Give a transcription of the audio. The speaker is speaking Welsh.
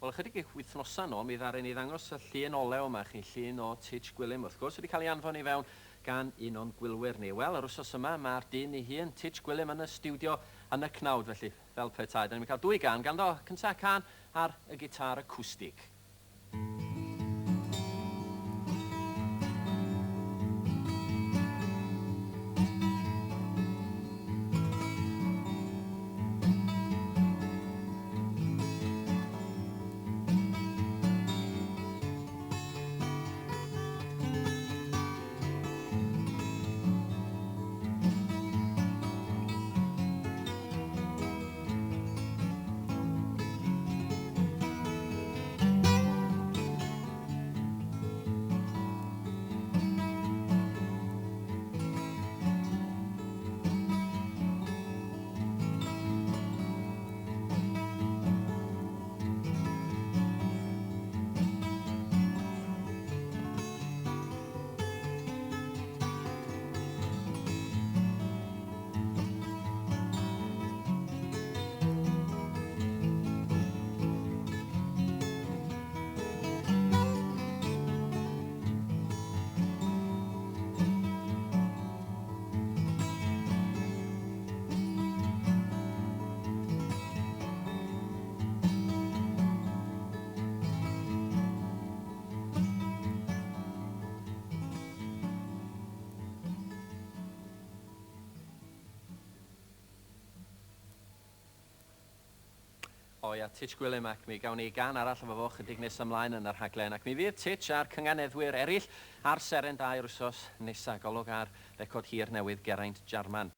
Wel, ychydig wythnosau nôl, mi ddaru ni ddangos y llun olew yma chi, llun o Titch Gwilym, wrth gwrs, wedi cael ei anfon i fewn gan un o'n gwylwyr ni. Wel, yr wsos yma, mae'r dyn ei hun, Titch Gwilym, yn y stiwdio yn y cnawd, felly, fel petai. Da ni'n cael dwy gân ganddo, cynta cân ar y gitâr acwstig. O ia, Titch Gwilym, ac mi gawn ni gân arall efo fo chydig nes ymlaen yn y rhaglen, ac mi fydd Titch a'r cynganeddwyr eraill ar Seren 2 yr wsos nesa. Golwg ar record hir newydd Geraint Jarman.